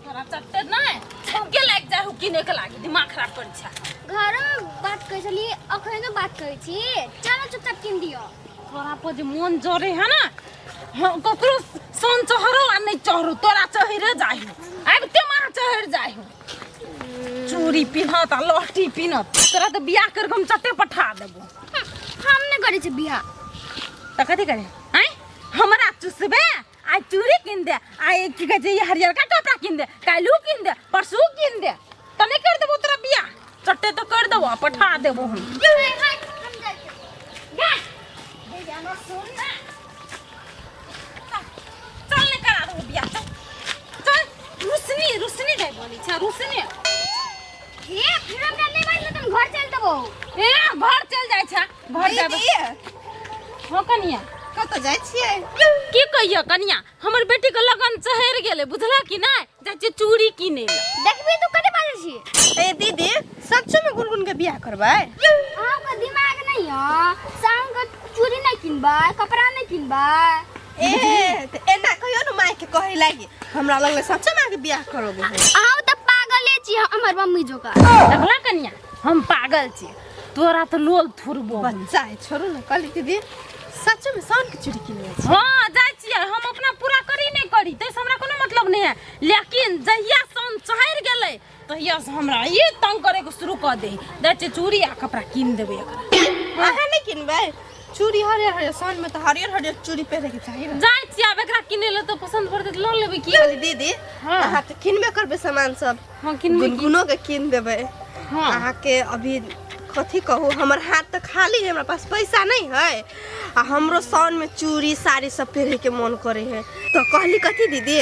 तोरा चट्टे नहि छौके लागि जाइ हो किने के लागि दिमाग खराब करै छै। घरमे बात करै छलियै, अखन बात करै छी। चलो चुपचाप किन दियौ। तोरा पर जे मन जरे है ना, हाँ, ककरो सोन चढ़ो आ नहि चढ़ो, तोरा चढ़े जाइ हो, आबिते माँ चढ़ जाइ हो। चूड़ी पिन्हत आ लहठी पिन्हत, तोरा तऽ बियाह करि हम चटे पठा देबो। हम नहि करै छी बियाह। तऽ कथी करे आँय? हमरा चुसबे, आइ चूड़ी कीन दे, आइ की कहै छै ई हरियरका कपड़ा कीन दे, काल्हि कीन दे, परसू कीन दे, तऽ नहि करि देबो तोरा बियाह? चट्टे तऽ करि देबो आ पठा देबो हम। चल नहि करा देबो बियाह, चल चल। रुसनी रुसनी जाय बोली छै रुसनी। हे फिर हमरा नहि मानलो तऽ हम घर चल देबो। ए घर चल जाइ छै, घर जाबै। दीदी। हँ कनिया। कतऽ जाइ छियै? की कहियो कनिया, हमर बेटी के लगन चहरि गेलै, बुझला कि नहि? जाइ छियै चूड़ी किनै लए। देखबी तू कते बाजै छी। ए दीदी, सच्चो में गुनगुन के बियाह करबै? अहाँके दिमाग नहीं है, संग के चूड़ी नहीं किनबै, कपड़ा नहीं किनबै। ए त एना कहियो ने माय के कहै लागी, हमरा लगलै सच्चो में के बियाह करोगे। अहाँ तऽ पागले छी हमर मम्मी जोका। देखला कनिया, हम पागल छी? तोरा तऽ लोल थुरबो हम। बच्चा है, छोड़ू ने। कहली दीदी, सच्चो में सोन के चूड़ी किनने छी? हाँ जाइ छियै। हम अपना पूरा करी नहि करी ताहिसँ हमरा कोनो मतलब नहि है, लेकिन जहिया सोन चढ़ि गेलै तहिया से हमरा ये तंग करे के शुरू कऽ दे। जाइ छियै चूड़ी आ कपड़ा कीन देबै एकरा। अहाँ नहि किनबै चूड़ी? हरियर हरियर सोन में तऽ हरियर हरियर चूड़ी पहिरे के चाही ने। जाइ छियै आब एकरा किनै लए, तऽ पसन्द पड़तै तऽ लऽ लेबै की। कहली दीदी, हाँ। अहाँ तऽ किनबे करबै सामान सब। हाँ किनबै की। गुनगुनो के कीन देबै। हाँ। अहाँके अभी कथी कहू, हमर हाथ तऽ खाली है, हमरा पास पैसा नहीं है, आ हमरो सावन में चूड़ी साड़ी सब पहिरे के मन करे है। तऽ कहली कथी दीदी,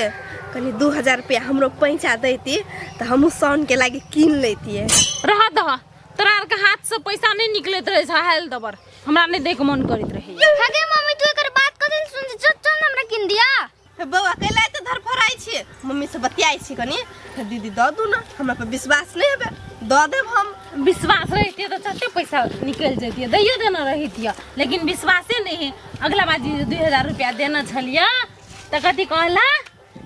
कनि 2000 रुपया हमरो पैसा दैती तऽ हमहूँ सावन के लागी कीन लैतियै। रह दह, तोरा आरके हाथ से पैसा नहीं निकलैत रहे छै, हाल दबर हमरा नहीं देख मन करैत रहे। हगे मम्मी, तू एकर बात कथी सुन? चल चल न हमरा किन दिया। हे बौआ, कैला एते धरफड़ाइ छियै? मम्मी से बतियाइ छी कनि। हे दीदी, दऽ दू ने, हमरा पर विश्वास नहि हेबै? दऽ देब हम। विश्वास रहितियै तऽ कते पैसा निकलि जैतियै, दैयो देने रहितियै, लेकिन विश्वासे नहि है। अगला बार जे 2000 रुपया देने छलियै तऽ कथी कहला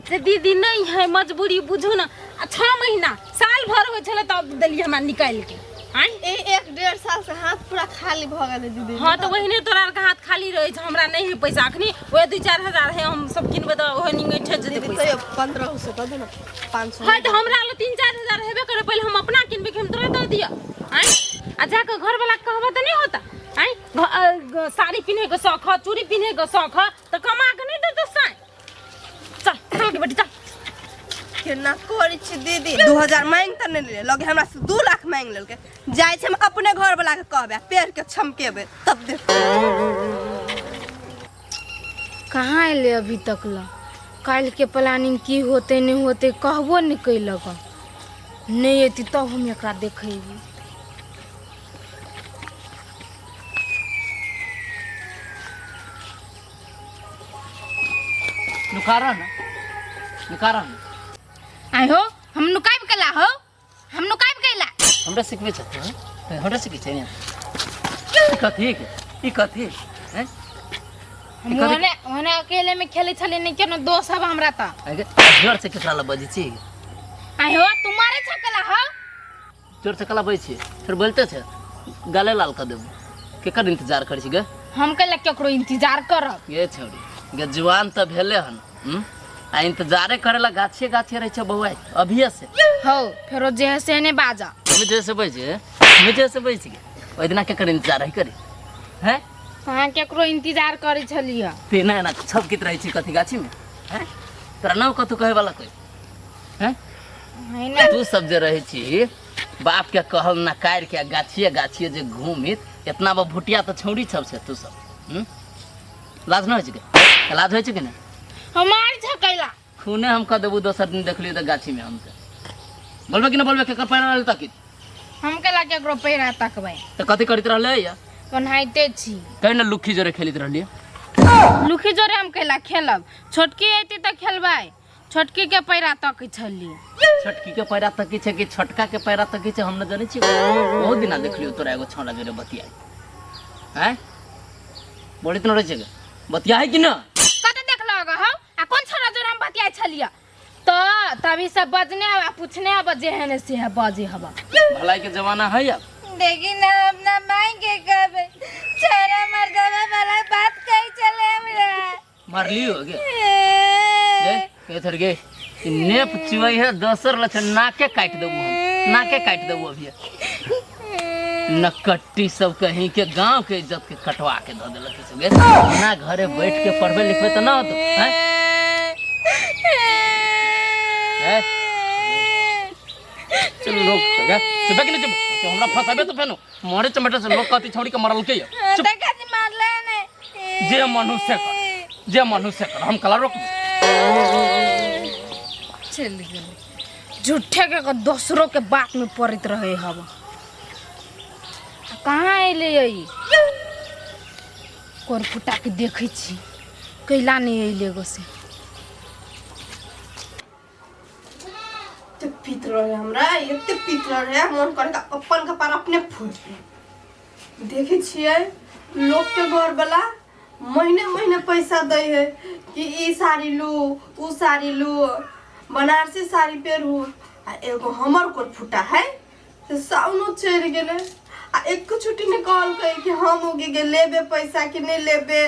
से दीदी नहीं है, मजबूरी बुझू ने। आ 6 महीना साल भर होइ छलै तब देलियै हमरा निकालि के। आँय? ए 1-1.5 साल से हाथ पूरा खाली भऽ गेलै दीदी। हाँ तऽ ओहिने तोरा आरके हाथ खाली रहै छै, हमरा नहि है पैसा अखनी, ओहे 2-4 हजार है, हम सब किनबै तऽ ओहे निंगैठे जेतै दीदी पैसा। तैयो 1500 दऽ दू ने, 500। हाँ तऽ हमरा लग 3-4 हजार हेबे करे, पहिले हम अपना किनबै कि हम तोरा दऽ दिअ? आँय, आ जाकऽ घरवला के कहबै तऽ नहि होता? आँय, साड़ी पिन्है के शौक ह, चूड़ी पिन्है के शौक ह, तऽ कमा के नहि देतौ साँय? चल चल के बेटी चल। केना करै छी दीदी, 2000 मांगि तऽ नहि लेले, लगे हमरा से 2 लाख मांगि लेलकै। जाइ छै हम अपने घर वाला के कहबै, पेड़ के छमकेबै तब देख। कहाँ अयलै अभी तक ल? काल्हिके प्लानिंग की होतै नहि होतै कहबो नहि कयलक। नहि अयतै तब हम एकरा देखेबै। नुका रह ना, नुका रह ना। आइ हो, हम नुकाबि केला हो, हम नुकाबि केला। हमरा सिखबै छ तू, हैं? हमरा सिखै छै ने? ई कथी के, ई कथी हैं? हम ओहने ओहने अकेले में खेलै छलियै, नहि केनो दोस्त हब हमरा तऽ। आगे जोर से केकरा लग बजै छी? आइ हो, तू मारे छ केला हो? जोर से कला बजै छी, फेर बोलते छै गाले लाल कऽ देबो। केकर इंतजार करै छी गे? हम कैला केकरो इंतजार करब? गे छौड़ी गे, जुआन तऽ भेले हन, हम्म? आ इंतजारे करे ला गाछिए गाछिए रहै छै बौआ अभिये से। हो फेरो जे है से ने बाजा। हमे जैसे बैसे, हमे जैसे बैस गे, ओहि दिना केकर इंतजार है करी हैं? अहाँ केकरो इंतजार करै छलियै? ते एना एना छपकित रहै छी कथी गाछी में हैं? तोरा नाम कथू कहे वाला कोई हैं? है ना। तू सब जे रहै छी बाप के कहल नकारि के गाछिए गाछिए जे घूमित, इतना बा भुटिया तऽ छौड़ी सब से तू सब, हम्म? लाज न होइ छै के? लाज होइ छै कि नहि? हमार झकैला खूने हम कह देबू। दोसर दिन देखलियो तऽ गाछी में हमके बोलबे कि ना बोलबे? केकर पैर रहल तकी? हम केला केकरो पैरा तकबै? तऽ कथी करैत रहले या? ओनाहिते छी। कहीं ना लुक्खी जोरे खेलैत रहलियै। लुखी जोरे हम कैला खेलब? छोटकी अयती तऽ खेलबै। छोटकी के पैरा तकै छलियै। छोटकी के पैरा तकी छै कि छोटका के पैरा तकी छै, हम न जानै छियै। बहुत दिना देखलियो तोरा एगो छौड़ा जोरे बतियाइ हैं, बोलैत न रहै छै गे। बतियाइ कि ना? कतऽ देखलक हौ आ कोन छोरा जोरे हम बतियाइ छलियै? तो तभी सब बजने हवा पूछने हवा जे है ने से है बजे हवा। भलाई के जमाना है अब। देखी ना अपना माई के कहबे छोरा मर्दावा वाला बात कही चले हमरा। मारली हो गे गे इधर गे ई नेप चुई है दोसर लक्षण नाके काट देबू हम, नाके काट देबू अभी। नकट्टी सब कहीं के गांव के इज्जत के कटवा के धो देलक सब गे। ना घरे बैठ के पढ़बे लिखबे तो ना होतो हैं? हैं? चल लोग गे चुप कि नहीं चुप? तो हमरा फंसाबे तो फेनो मारे चमेटा से लोग कहती छौड़ी के मरल के चुप। त खाली मारले ने जे मनुष्य कर, जे मनुष्य कर हम कला रोक। चल गेलै झूठे के दोसरों के बात में पड़ैत रहे हवा। कहाँ अयलै ई कोर फुटा के देखै छी कैला नहीं अयलै गो से। एते पीत रहे हमरा, एते पीत रहे मन करे अपन कपार अपने फोड़ दी। देखे छियै लोग के घर वाला महीने महीने पैसा दै है कि ई साड़ी लू ऊ साड़ी लू बनारसी साड़ी पेरू, आ एगो हमर कोर फुटा है से साउनो चढ़ि गेलै आ एको छुट्टी नहीं कहलकै कि हम उगी के लेबे पैसा कि नहीं लेबे।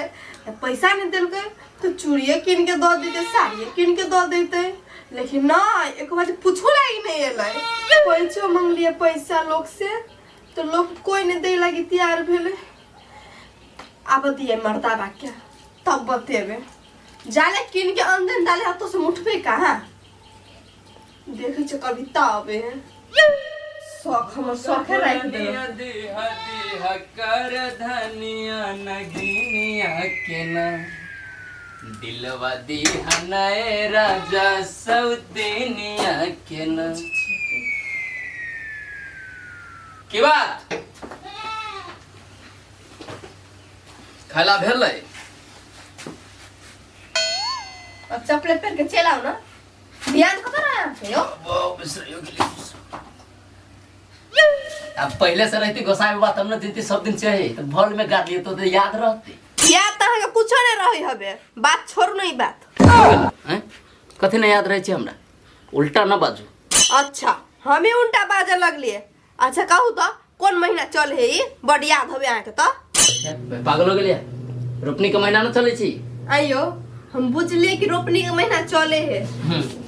पैसा नहीं देलकै तो चूड़िए कीन के दऽ देतै, साड़िए कीन के दऽ देतै, लेकिन नहीं एक बार पूछो लागी नहीं एलै। पैसो मंगलियै पैसा लोग से तो लोग कोई नहीं दै लागी तैयार भेलै। आब दिए मर्दाबा के तब बतेबे, जाले कीन के अंदर डाले हाथों से मुठबे कहाँ। देखे छे कविता आबे है शौक हमर शौक है राख देलक। कर धनिया नगीनिया के ना दिलवा दिहा नए राजा सौतेनिया के ना। की बात खाला भेलै? अब चप्पल पहन के चल आओ ना, ध्यान कहाँ रहा है यो? अब पहले से रहती गोसाई बाबा तब न जीती सब दिन चाहिए तो भल में गाड़ लिए तो याद रहती। याद तो अहाँके कुछो नहीं रही हबे, बात छोड़ू नहीं बात। हैं? कथी नहीं याद रहे छे हमरा? उल्टा न बाजू। अच्छा हमें उल्टा बाजे लगलिए। अच्छा कहू तो कौन महीना चल है ई? बड़ याद हबे अहाँके तो। पागल हो गेलिए? रोपनी के महीना न चले छी। आइयो हम बुझलिए कि रोपनी के महीना चले है,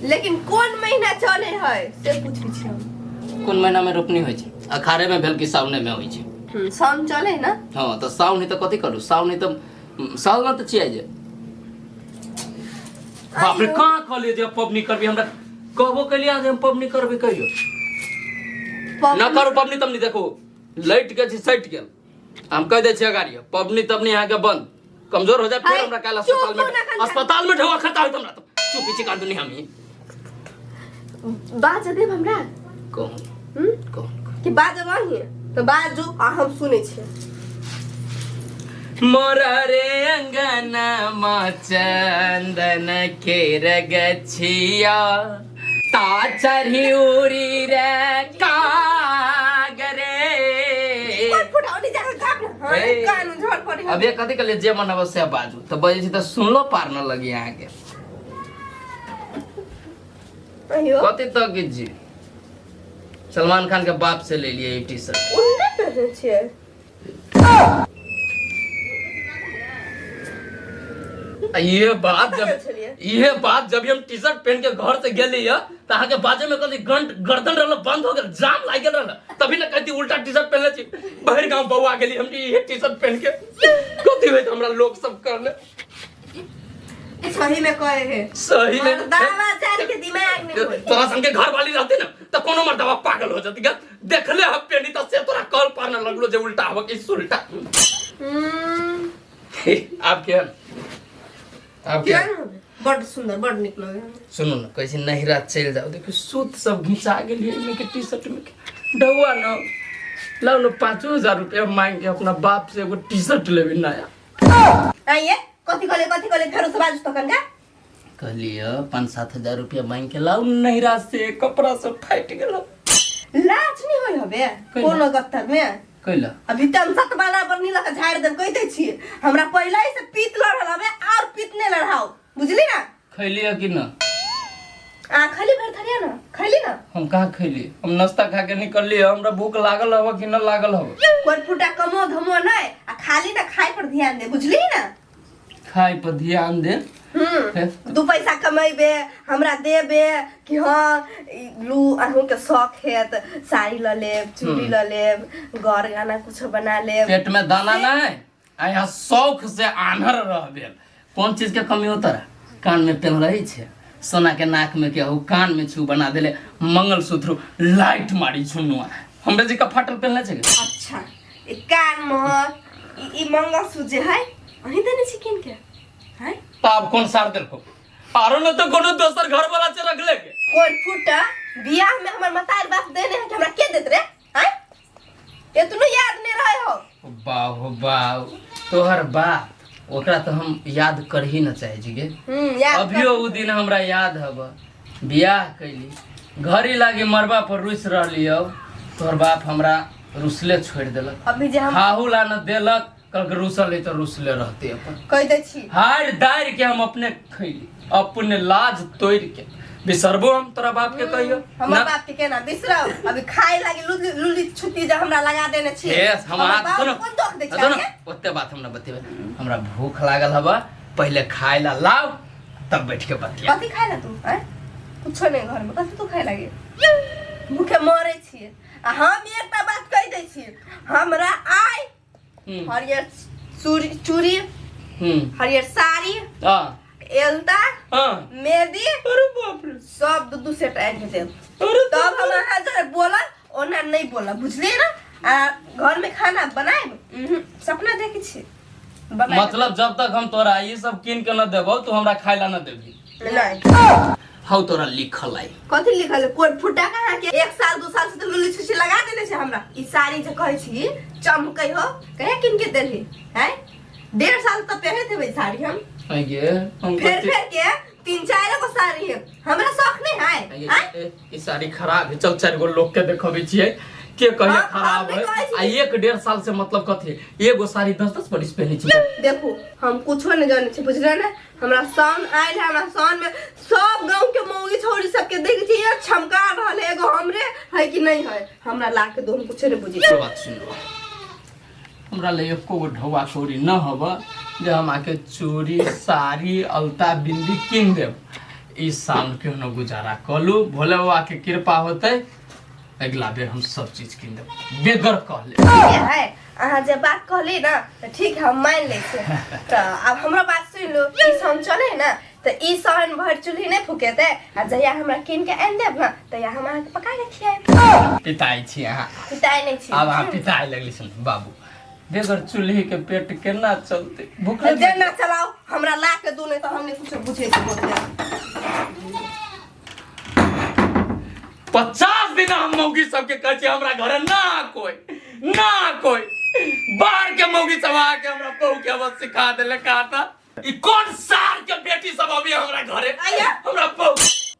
लेकिन कौन महीना चले है से पूछै छी हम। कोन महीना में रोपनी होइ छै? अखाड़े में भेल कि सावने में होइ छै? सावन चले है ना? हाँ तो सावन है तो कथी करू? सावन है तो साल न तो छियै जे। बाप रे कहाँ कहलिए जे पबनी करबी? हमरा कहबो कलिए जे हम पबनी करबी कहियो न करू पबनी तबनी। देखो लैट के छी सटि गेल, हम कह दै छियै अगाड़ी पबनी तबनी अहाँके बंद, कमजोर हो जाए फिर हमरा काल्हि अस्पताल में अस्पताल में ढोआ खर्चा होइत हमरा। तो चुप छी कान दुनिया में बाज देब हमरा कहूं कहूं कि बाजब अहीं तो बाजू आ हम सुनै छियै। मोरा रे अंगना मा चंदन के रगछिया ता चढ़ी उड़ी रे कागरे। अब ये कथी कहलिए जे मन अबे से बाजू तो बजै छी त सुनलो पार न लगी अहाँके। कथी तक जी सलमान खान के बाप से ले लिए टी शर्ट पहिरने छियै। ये बात जब ये बात जब हम टी शर्ट पहन के घर से गेली है त अहाँके बाजे में कहली घंट गर्दन रहल बंद हो गेल, जाम लागि गेल रहल, तभी न कहती उल्टा टी शर्ट पहनले छी। भरि गांव बौआ गेली हम ये टी शर्ट पहन के कथी होइत हमरा लोग सब करले। सही में कहे है, सही में मर्दावा जान के दिमाग नहीं होई। तोरा संग के घर वाली रहती ना त कोनो मर्दावा पागल हो जाती। देखले हम पेनी त से तोरा कल पार न लगलो जे उल्टा हवा कि सुल्टा। आप के आप के बड़ सुंदर बड़ निक लगे। सुनू ना कैसे नहिरा चल जाओ, देखो सूत सब घिंचा गेलिए में के टी शर्ट में के डौआ न लाओ न 5000 रुपया मांग के अपना बाप से एगो टी शर्ट लेबी नया। आइए कथी कहले कथी कहले फेरो से बाजू तखन का कहलिए 5-7 हजार रुपया मांग के लाओ नहिरा से, कपड़ा सब फाटि गेल। लाज नहीं होई हबे कोनो गत्तर में कैला अभी तम सत वाला पर नीला के झाड़ देब कहि दै छी हमरा पहले ही से पीत लड़ल हबे और पीत नहीं लड़ाओ, बुझली ना? खैलिए कि ना? आ खाली भर थरिया ना खैली ना। हम कहाँ खैली? हम नाश्ता खा के निकलली, हमरा भूख लागल हव कि न लागल हव? कोई फूटा कमो धमो नहीं आ खाली ना खाए पर ध्यान दे, बुझली ना? खाए पर ध्यान दे। दू पैसा कमेबे हमरा देबे कि हाँ लू अहूँ के शौक है त साड़ी ल लेब, चूड़ी ल लेब, गौर गाना कुछ बना लेब। पेट में दाना नहीं आ यहाँ शौक से आन्हर रह गेल। कोन चीज के कमी होता रहा? कान में पेन रही छे सोना के, नाक में के हो, कान में छू बना देले मंगलसूत्र, लाइट मारी छुनुआ हमरे जी का फाटल पेनले छे। अच्छा ई कान में ई मंगलसूत्र जे है अहीं देने छी किन के है? त आब कोन सार देलको? आरो न तो कोनो दोसर घर वाला से रख ले के। कोई फूटा बियाह में हमर मतार बाप देने है कि हमरा के देत रे? हैं एतनो याद नहीं रहे हो? बाहो बाव तोहर बाप ओकरा तो हम याद कर ही न चाहे छी गे। याद अभियो उ दिन हमरा याद हब, बियाह कैली घड़ी लागी मरबा पर रुस रहली, अब तोहर बाप हमरा रुसले छोड़ देलक। अभी जे हम हाहू ला न देलक, कहलक रुसल है तो रुसले रहते अपन। कह दै छी हार दारि के हम अपने खैली, अपने लाज तोड़ के बिसरबो हम तोरा बाप के कहियो हमर बाप के केना बिसरब? अभी खाए लागी लुली लुली छुट्टी जे हमरा लगा देने छी। हे हम हमर हाथ बाप सुनो कोन दोख दै छै सुनो अहाँके? ओते बात हमरा बतेबे, हमरा भूख लागल हबा, पहले खाए ला लाओ तब बैठ के बतिया। कथी खाए ला तू? आँय कुछो नहीं घर में, कथी तू खाए लागी? भूखे मरे छियै। आ हम एकटा बात कहि दै छी, हमरा आइ हरियर चूड़ी, चूड़ी, हरियर साड़ी, हाँ एलता, हाँ मेहंदी, अरे बाप रे, सब दू दू सेट आनि के देब। अरे तब हम अहाँ जरे बोलब ओना नहीं बोलब, बुझलियै ना? आ घर में खाना बनाएब सपना देखै छी बनाएब। मतलब जब तक हम तोरा ये सब कीन के न देबौ तू हमरा खाए ला न देबी? नहीं। हौ तोरा लिखल आई। कथी लिखल है? कोई फुटा कहाँ के 1 साल 2 साल से तो लुली छुछी लगा देने छै हमरा। ई साड़ी जे कहै छी चमकै हो, कहिया कीन के देलही? हैं 1.5 साल तक पहिरैत हेबै साड़ी हम। आगे हम फेर फेर के 3-4 गो साड़ी है, हमरा शौक नहीं है। आगे, हैं? ए, ई साड़ी खराब है, चल 4 गो लोग के देखबै छियै के कहिया हम खराब नहि है। कहै आ छी। 1-1.5 साल से मतलब कथी एगो साड़ी 10-10 बरिस पहनै छी। देखू हम कुछो नहीं जानै छी, बुझलियै ने? हमरा साउन आयल है, हमरा साउन में सब गांव के मौगी छौरी सबके देख छी ये छमका रहल है, एगो हमरे है कि नहीं है? हमरा ला के दो, हम कुछो नहीं बुझै छी। बात सुन लो, हमरा ले एको गो ढौआ कौड़ी न हब जे हम आके चूड़ी साड़ी अलता बिंदी कीन देब। ई साल केहनो गुजारा कलू, भोले बाबा के कृपा होते अगला बेर हम सब चीज कीन देब, बेगर कहले। ठीक है अहाँ जे बात कहली ना तऽ ठीक है, हम मान लै छी। तऽ आब हमरो बात सुनि लू, ई सहन चले ना तऽ ई सहन भरि चूल्ही नहि फुकेतै, आ जहिया हमरा कीन के आनि देब ना तहिया हम अहाँके पका के खियाएब। पिताई छी अहाँ। पिताई नहि छी। आब अहाँ पिताई लगली। सुन बाबू, बेगर चूल्ही के पेट केना चलते? भूख जे ना चलाओ, हमरा ला के दू, नहीं तऽ हम नहि कुछो बुझै छी बोलते। 50 दिन हम मौगी सबके कहै छियै हमरा घरे ना कोई ना कोई, बाहर के मौगी सब आके हमरा बहू के आवाज सिखा देले। कहा ई कौन सार के बेटी सब अभी हमरा घरे आया? हमरा बहू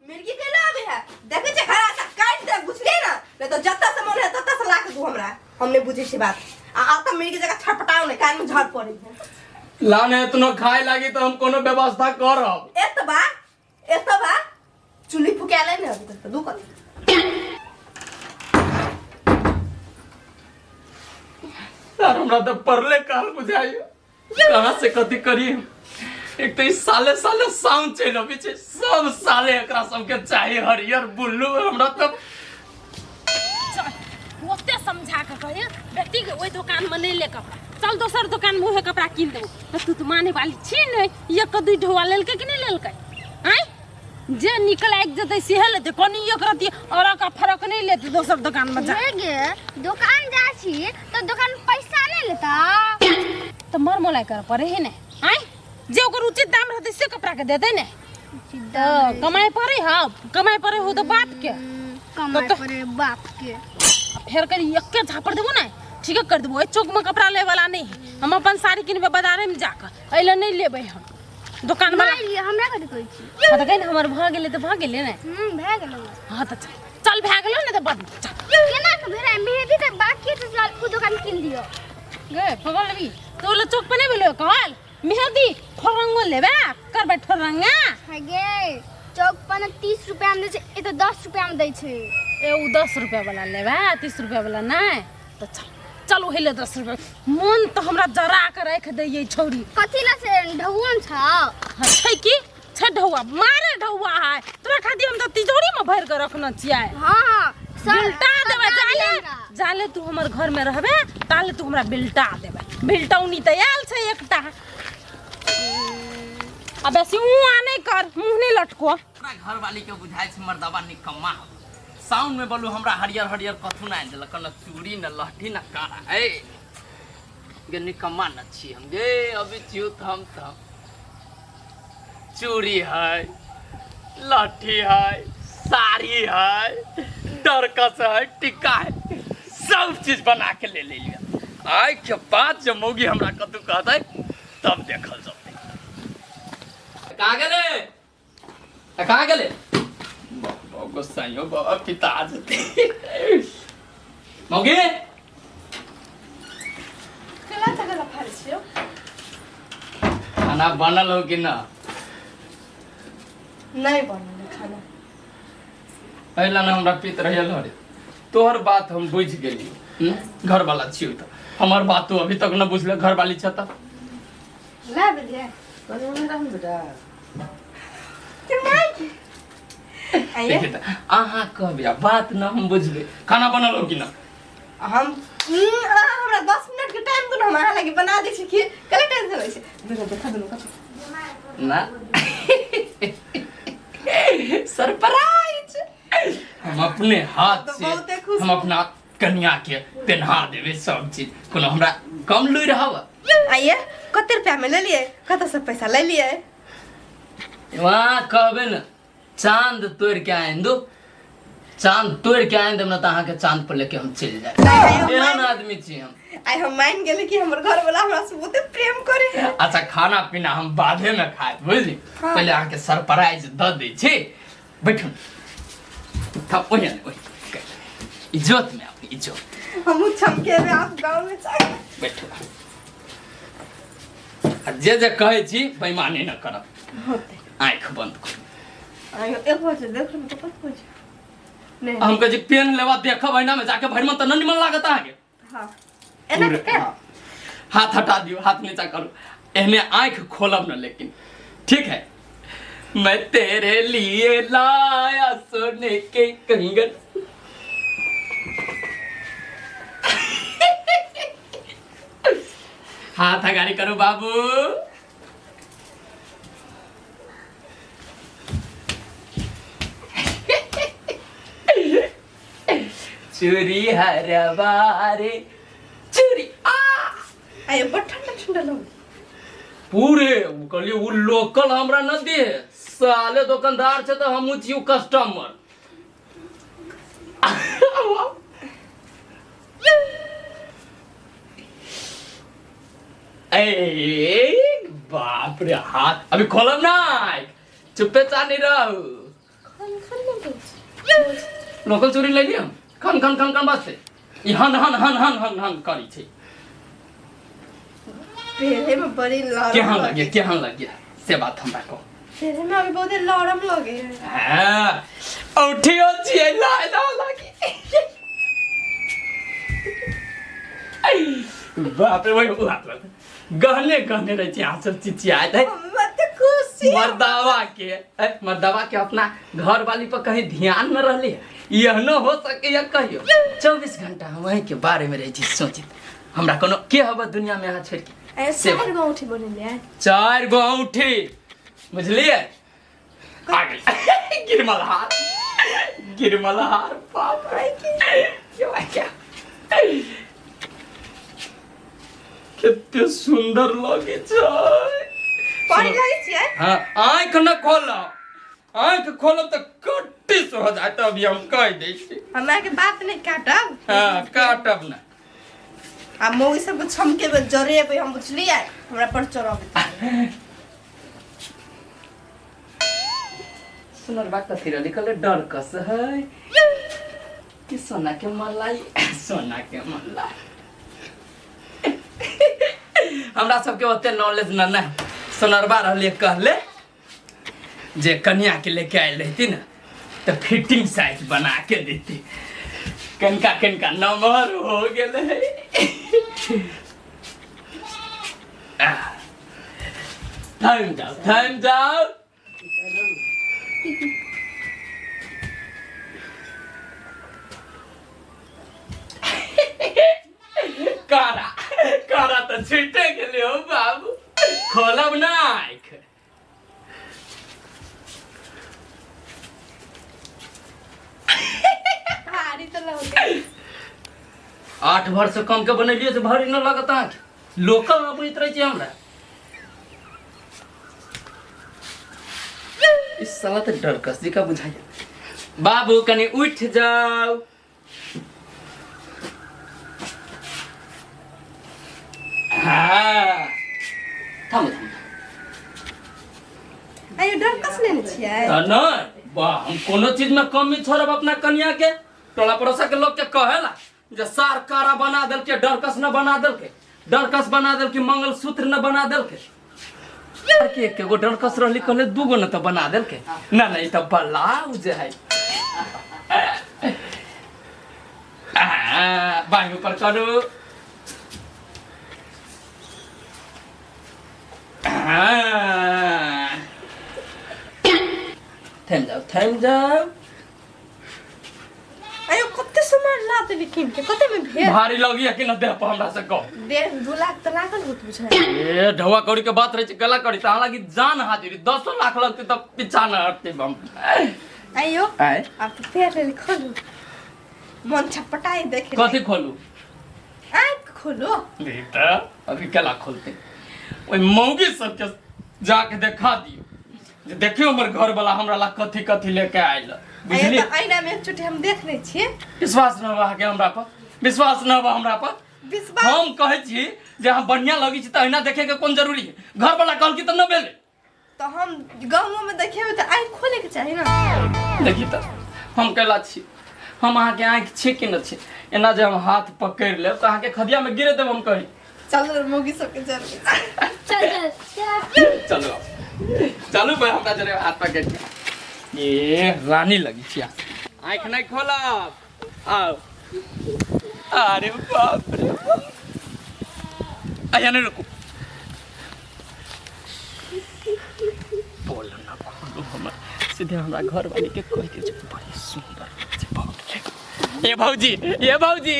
मिर्गी कैला आबे है? देखै छै हरा सा काटि दे, बुझलियै ना? नहीं तो जत्ता से मन है तत्ता से ला के दू हमरा, हम नहीं बुझै छी बात। आ आब तऽ मिर्गी जगह छटपटाओ नहीं, कान में झड़ पड़े है। लाने इतना खाए लागी तो हम कोनो व्यवस्था करब। एतबा एतबा चूल्ही फुकाले ने अभी तक दू कथी। यार हमरा तऽ पढ़ले काल बुझाइयो कहाँ से कथी करी। एक तो ई साले साले साउंड चलि अबै छै, सब साले एकरा सबके चाही हरियर बुल्लू। हमरा तऽ चल ओते समझा के कहियो बेटी के ओहि दोकान में नहीं ले कपड़ा, चल दोसर दोकान में उहे कपड़ा कीन देबो, तऽ तू तऽ माने वाली छी नहीं। एक के 2 ढौआ लेलकै कि नहीं लेलकै? आँय जे निकल आबि जेतै सेहे लेतै, कनि एक रत्ती और का फरक नहीं लेतै दोसर दोकान में जा। हे गे दोकान जा छी तऽ दोकान पैसा नहीं लेता तऽ मर मोलाई कर पड़े है ने। आँय जे ओकर उचित दाम रहतै से कपड़ा के देतै ने, तऽ कमाइ पड़े। हाँ कमाइ पड़े हो तऽ बाप के कमाइ तऽ- पड़े बाप के। फेर करी एके झापड़ देबो ने, ठीके कर देबो। एहि चौक में कपड़ा ले वाला नहीं है, हम अपन साड़ी किनबै बाजारे में जाकर, एहि लए नहीं लेबै हम दोकान वाला। नहि लिअ, हमरा कथी कहै छी? हाँ तऽ कहि ने हमर भऽ गेलै तऽ भऽ गेलै ने। भए गेलै। हाँ तऽ चल चल भए गेलौ ने तऽ बड चल। केना के भेलै? मेहदी तऽ बाकी छै, चल उ दोकान कीन दियौ। गे पगल लेबी तो ले चौक पर नहीं भेलो कहल मेहदी ठोरंगो लेबे करबै ठोरंगा। हे गे चौक पर ने 30 रुपया में दै छै, एतऽ 10 रुपया में दै छै। ए ओ 10 रुपया वाला लेबै, 30 रुपया वाला नहि? तऽ चल चल ओहि ले 10 रुपया। मन तऽ हमरा जरा के राखि दैयै छौरी। कथी ला से ढौवन छौ? हाँ, छै की छै ढौआ, मारे ढौआ है तोरा खातिर, हम तऽ तिजोरी में भरि के रखने छियै। हाँ हाँ सब बिलटा देबै। सब जाले हमरा। जाले तू हमर घर में रहबे ताले तू हमरा बिलटा देबै। बिलटौनी तऽ आयल छै एकटा। आ बेसी ऊँ आ नहि कर, मुँह नहि लटको। हमरा घरवाली के बुझाइ छै मर्दबा निकम्मा हौ। साउन में बोलू हमरा हरियर हरियर कथू ना आनि देलक, न चूड़ी न लहठी न काड़ा। ए गे निकम्मा न छी हम गे, अभी छियौ तऽ हम तऽ चूड़ी है, लहठी है, साड़ी है, डरकस है, टिक्का है, सब चीज बना के ले ले लिया। आइ के बाद जब मौगी हमरा कतू कहतै तब देखल जतै। कहाँ गेलै? आ कहाँ गेलै? बाबा गोसाइयो बाबा पिता जेतै। मौगी केला तगला फाड़ै छियौ। खाना बनल हो कि ना? नहीं बनल है खाना। एहि ने हमरा पीत रहल रे। तोहर बात हम बुझि गेली, घरवाला छियौ तऽ हमर बात तू अभी तक न बुझले, घरवाली छ तऽ। ला देलियै। आइए। देखिए तऽ अहाँ कहबै आ बात न हम बुझबै। खाना बनल हो कि ना? हम अहाँ हमरा 10 मिनट के टाइम दू ने, हम अहाँ लागी बना दै छी। की कले टेंशन होइ छै? दुनू देखा दुनू कथी ना सरप्राइज हम अपने हाथ तऽ से बहुते खुश। हम अपना कन्या के पेन्हा देबै सब चीज। कोनो हमरा कम लुरि हव? आइए, कते रुपया में लेलियै? कतऽ से पैसा लेलियै? वहाँ कहबै ने चांद तोड़ के आनि दू, चांद तोड़ के आनि देब ने तऽ अहाँके चांद पर लेके हम चलि जायब। एहन आदमी छी हम। आइ हम मान गेली कि हमर घर वाला हमरा से बहुते प्रेम करे है। अच्छा, खाना पीना हम बादे में खाए, बुझली? पहले अहाँके सरप्राइज दऽ दै छी। बैठू तब ओहि ने ओहि इज्जत में आब इज्जत। हमहूँ चमकेबे आप गाँव में जाके। बैठू आ जे जे कहै छी बेईमानी न करब। होते। आँखि बंद करू। आइयो एक बार देख लेबै तऽ कत होइ छै नहीं। हम कहै छी पेन लेबा, देखब ऐना में जाके भरि मन तऽ न निमन लागत अहाँके। हाँ, एना पूरे- के। हाँ। हाथ हटा दियो, हाथ नीचा करू, एहने आंख खोलब न लेकिन। ठीक है? मैं तेरे लिए लाया सोने के कंगन। हाथ अगाड़ी करो बाबू। चूड़ी हरवारे चूड़ी आ। आइयो बड़ ठंडा ठंडा लगे। पूरे उ कहलियै उ लोकल हमरा न दे, साले दोकानदार छै तऽ हमहूँ छियौ कस्टमर। ए बाप रे, हाथ अभी खोलब ना, चुप्पे चानी रहू। लोकल चूड़ी ले लियौ, खन खन खन खन बजतै ई, हन हन हन हन हन हन करै छै। पेरे में बड़ी लरम। केहन लगे, केहन लगे से बात हमरा कहो। पेरे में अभी बहुते लरम लगे है। हाँ, औठियो छियै लाय ला लागी। बाप रे, वही उ हाथ लग गहने गहने रहै छै, अहाँ सब चिचियाइत है। हम तऽ खुशी। मर्दावा के ए, मर्दावा के अपना घर वाली पर कहीं ध्यान न रहली है। एहनो हो सकैया कहियो? 24 घंटा हम वही के बारे में रहै छी सोचित। हमरा कोनो के हब दुनिया में अहाँ छोड़ के? ए से 4 गो औंठी बनेलियै। 4 गो औंठी, बुझलियै? आ गेल गिरमलहार, गिरमलहार। बाप रे, क्या क्या कते सुंदर लगे छै। पढ़ लगै छियै। हाँ, आँख न खोलब, आँख खोलब तऽ कट्टी से हो जाए, अभी हम कह दै छी। हमरा के बात नहीं काटब। हाँ, काटब ना। आ मौगी सबके छमकेबै, जरेबै हम, बुझलियै? हमरा पर चढ़बै। सुनर बात कथी रहलै? कहले डर कस है कि सोना के मलाई, सोना के मलाई। हमरा सबके ओते नॉलेज न ना। सोनरबा रहलियै कहले जे कनिया के लेके आयल रहती ना तऽ फिटिंग साइज बना के देती। कनिका कनिका नमहर हो गेल है। थम जाओ थम जाओ। कारा कारा तऽ छूटे गेलै हो बाबू, खोलब ना आँखि। भारी तऽ लगै। 8 भर से कम के बनेलियै से भारी न लगत आँखि। लोकल अबैत रहै छै हमरा। इस साला तऽ डरकस जी का बुझाइया। बाबू कनि उठि जाउ। हाँ थामू थामू। आइयो डरकस लेने छियै? तऽ नहि वाह, हम कोनो चीज में कमी छोड़ब अपना कनिया के? टोला पड़ोसा के लोग के कहेला जे सार कारा बना देलके, डरकस न बना देलके, डरकस बना देलके, मंगलसूत्र न बना देलके। के एक एगो डरकस रहली कहले दूगो न तऽ बना देलके। ना ना ई तऽ ब्लाउज है। आ, बाँहि ऊपर करू। हाँ। थमि जाउ थमि जाउ। आइयो कते सामान ला देली कीन के, कते में भेल? भारी लगिया कि न देह पर हमरा से कह। 1.5-2 लाख तऽ लागल होत बुझाइ। ए ढौआ कौड़ी के बात रहै छै, गला कौड़ी तऽ हालांकि जान हाजिरी 10 लाख लगतै तऽ पीछा न हटतै हम। आइयो आय आब तऽ फेर लेली खोलू, मन छटपटाइ देखे। कथी खोलू? आँखि खोलू। नहीं तऽ अभी केला खोलते ओहि मौगी सबके जाके देखा दियौ जे देखियौ हमर घर वाला हमरा ला कथी कथी लेके आयल। आइयो बुझलियै? तऽ ऐना में एक चोटी हम देख लै छियै। विश्वास न होबे अहाँके हमरा पर, विश्वास न होबे हमरा पर। विश्वास हम कहै छी जे अहाँ बढ़िया लगै छी तऽ ऐना देखे के कोन जरूरी है? घर वाला कहलकी तऽ न भेलै। तऽ हम गाँवो में देखेबै तऽ आँखि खोले के चाही ना। देखी तऽ हम कैला छी, हम अहाँके आँखि छी कि न छी? एना जे हम हाथ पकड़ि लेब तऽ अहाँके खदिया में गिरे देब हम कहीं। चल मौगी सबके चल चल चल चल चलू चलू भाई हमरा जरे हाथ पकड़ के। ए रानी लगी छी आँखि नहीं खोलब। आओ। अरे बाप रे बाप। आया नहीं रुकू। बोल ना खोलू हमर सीधे हमरा घर वाली के कह के बड़ी सुंदर छै बाप रे। ए भौजी, ए भौजी,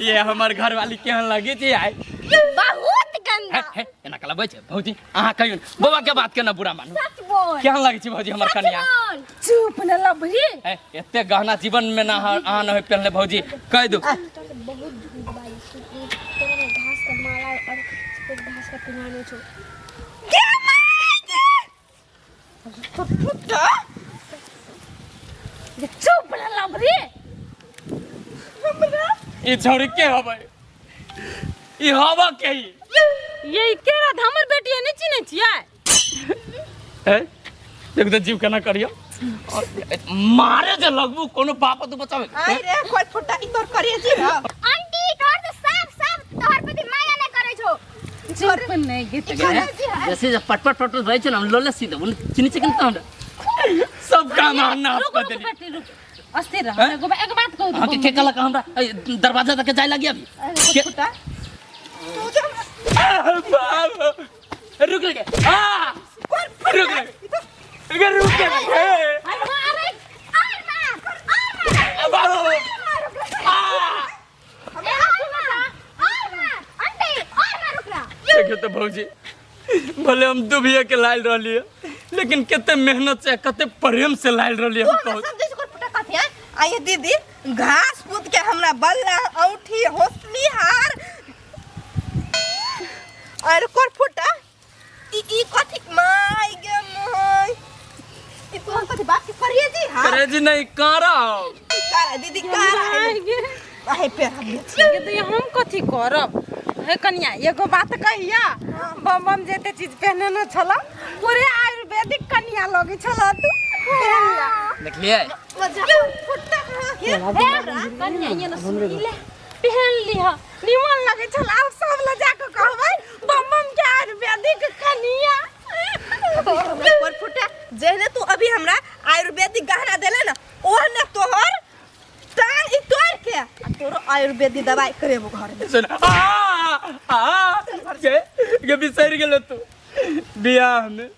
ये हमर घर वाली केहन लगे छै आइ? बहुत गंदा। हे, हे, एना कला बैठ भौजी, अहाँ कहियौ ने, बौआ के बात के ना बुरा मानू। सच बोल। केहन लगे छै भौजी हमर कनिया? बोल। चुप न लबरी। हे, एते गहना जीवन में ना अहाँ न होय पहनले भौजी, कह दू। बहुत झूठ बाजै छै। तोरा में घास का माला और कुछ घास का पिनानो छौ। चुप न लबरी। ई छौड़ी के हबै? ई हवा के ही? ये के रात हमर बेटी नहीं चिन्है छियै? हे देख तऽ जीव केना करियो मारे जे लगबू कोनो बाप तू बचावे। आइ रे कोइ फुटा ई तोर करिए जी ह। आंटी तोर तो साफ साफ तोहर प्रति माया नहीं करै छौ। चुप नहीं गीत। जैसे जब पटपट पटपट रहै छै ने, हम लोले सीधे बोले चिनी चिकन त हमरा सब काम अहाँ नाश रुक कऽ रुक देली। बेटी रुक, अस्थिर रह। हैं? एगो एगो बात कहू अहाँके के कहलक हमरा दरवाजा तक जाय लागी अभी? अरे फुटा तू तो बाप रुक रे, आ रुक रे, अगर रुक रे, अरे मारे और मार और मार बाबू आ ए और मार और मार आंटी और मार ओकरा। देखियो तो भौजी, भले हम दुभिया के लायल रहलियै लेकिन कते मेहनत से कते प्रेम से लायल रहलियै। तू हम हमरा कहू समझै छी कोन फुटा कथी है? आइए दीदी घास पूत के हमरा बल्ला औंठी होसली हार और कोन फुटा ई ई कथी माय गे माय, ई तू हम कथी बाप के करिए जी हां? करे जी नहीं कारा कारा दीदी कारा है आहे पे हम ये तो हम कथी करब? हे कनिया एगो बात कहिया, बम बम जेते चीज पहने न छला पूरे आयुर्वेदिक कनिया लगे छला तू। देखलियै मजा फुटा कनिया ये न सुनी ले पहन लिह निमन लगे छला। आब सब ल जाके कहबै बम बम के आयुर्वेदिक कनिया। कोन फुटा जेहने तू अभी हमरा आयुर्वेदिक गहना देले ना, ओहने तोहर टांग ई तोड़ के आ तोरो आयुर्वेदिक दवाई करेबो घर में। सुन, आ आ के के बिसरि गेलो तू बियाह में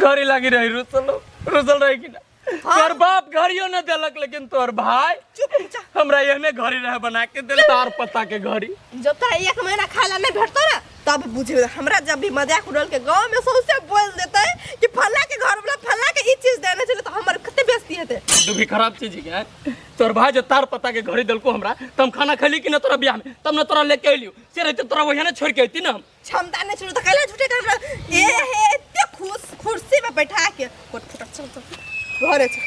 घड़ी लागी रही, रुसल रुसल रही कि ना? तोहर बाप घड़ियो न देलक, लेकिन तोहर भाई चुप जा। हमरा एहने घड़ी रहे बना के देल, तार पत्ता के घड़ी। जब तोरा एक महीना खाए ला नहीं भेटतो ना तब बुझे हमरा। जब भी मजाक उड़ल के गांव में सौंसे बोल देते कि फल्ला के घर वाला फल्ला के ई चीज देने चले, तो हमर कते बेइज्जती हेतै। तू भी खराब चीज है। तोहर भाई जो तार पत्ता के घड़ी देलको हमरा, त हम खाना खैली कि ना तोरा बियाह में? तब ना तोरा लेके अइलियो से रहते, तोरा वही ना छोड़ के अइती ना हम। क्षमता नहीं छलो त कैला झूठे के हमरा ए हे एते खुश कुर्सी में बैठा के कोट फुट। चल चल घरे चल।